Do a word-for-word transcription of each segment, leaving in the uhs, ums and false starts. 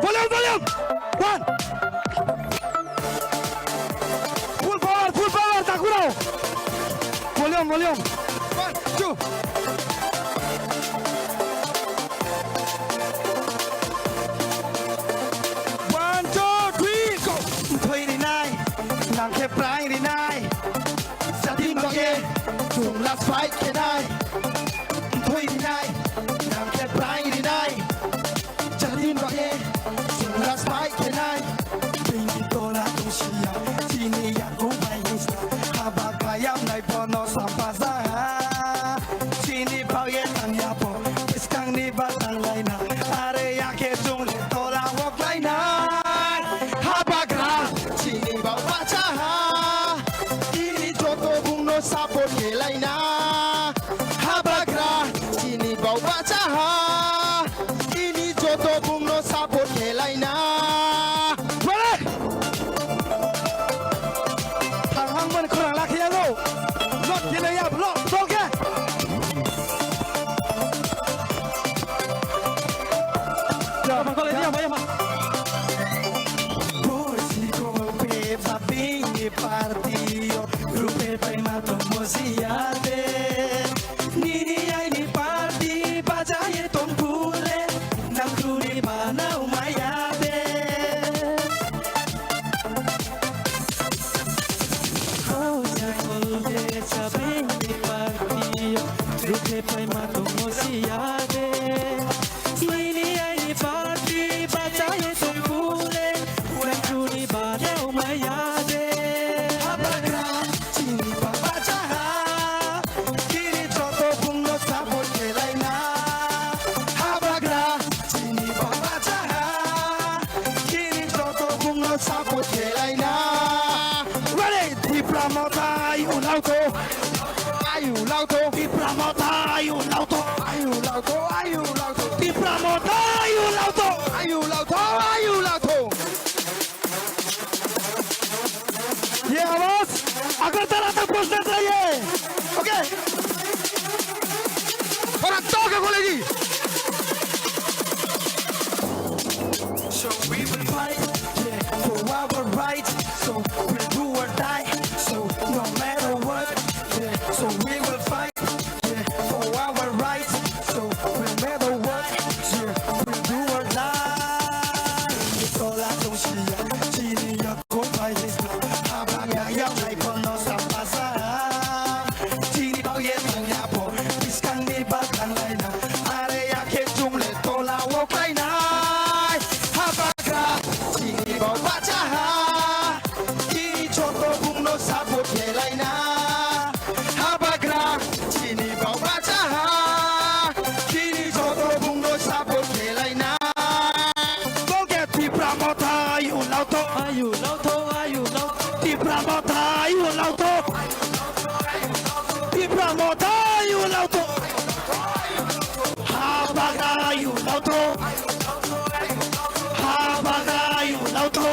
Volume, volume. One. Full power, full power, takhu rao. Volume, volume. One, two. One, two, three, go. Thoi ri nai, nang khe prai ri nai. Jati ni bagwi chwng last fight khe nai. Thoi ri nai, nang khe prai ri nai. Jati ni bagwi chwng last fight khe nai. Bini tola tongsiya, chini yakung bai hista. Haba kayam nai bono sampasa ha. Chini bagwi tangya bo, bwskang ni ba tanglaina. Are ya khe chwng le tola wo klaina. Habagra, chini bau bacha ha. Chini joto bung no support khe laina. Habagra, chini bau bacha ha. Chini joto bung no support khe laina. Bole! Thang hang man khorang lakhe ya go. Not khe ya, lo, tol khe. Ya, ma, kole, ya, ma, ya, ma. Bosi ko pe babini party yo, rupe pe ma to mosi ya de. Nini aini party bajaye tong pule, nang tuni banao maya de. Hoja kolbe sabai ni party yo, rute pai ma tong mo siya de. Nini aini party bajaye tong pule, nang tuni banao maya de. Habagra, chini bau bacha ha. Chini joto bung no support khe laina. Habagra, chini bau bacha ha. Chini joto bung no support khe laina. Ready? Tipra Motha ayu lauto. Ayu lauto. Tipra Motha ayu lauto. Ayu lauto, ayu lauto. Tipra Motha ayu lauto. Ayu lauto, ayu lauto. ये आवाज अगरतला तक पहुंचना चाहिए। OK। थोड़ा जोर से बोलेगी। So we will fight, yeah, for our rights. So we'll do or die. So no matter what, yeah. So we will fight, yeah, for our rights. So no matter what, yeah, we'll do or die. Tola tongsiya, chini ya kopai hisna. Habang ya ya nai kono sampasa. Chini bau ye tong ya bo, bwskang ni ba tanglaina. Are ya khe chwng le tola wo klainai. Habagra, chini bau bacha ha. Chini joto bung no support khe laina. Habagra, chini bau bacha ha. Chini joto bung no support khe laina. Bokhe Tipra Motha ayu lauto. Ayu lauto, ayu lauto. Tipra Motha ayu lauto. Tipra Motha ayu lauto. Habagra ayu lauto. Habagra ayu lauto.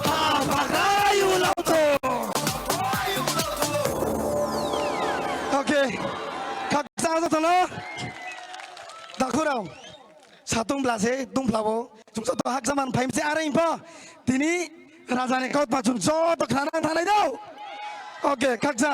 Habagra ayu lauto. OK. Khakchang joto no. Takhu rao. Satung bla se, tungphla bo. Chung joto hakcha man phai mi se are pho. Tini raja ni kautma chung joto khna nang thanai do. OK, khakcha.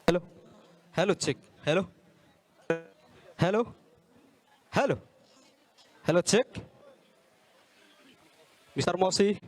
Hello. Hello, check. Hello. Hello. Hello. Hello, check. Mister Mosi.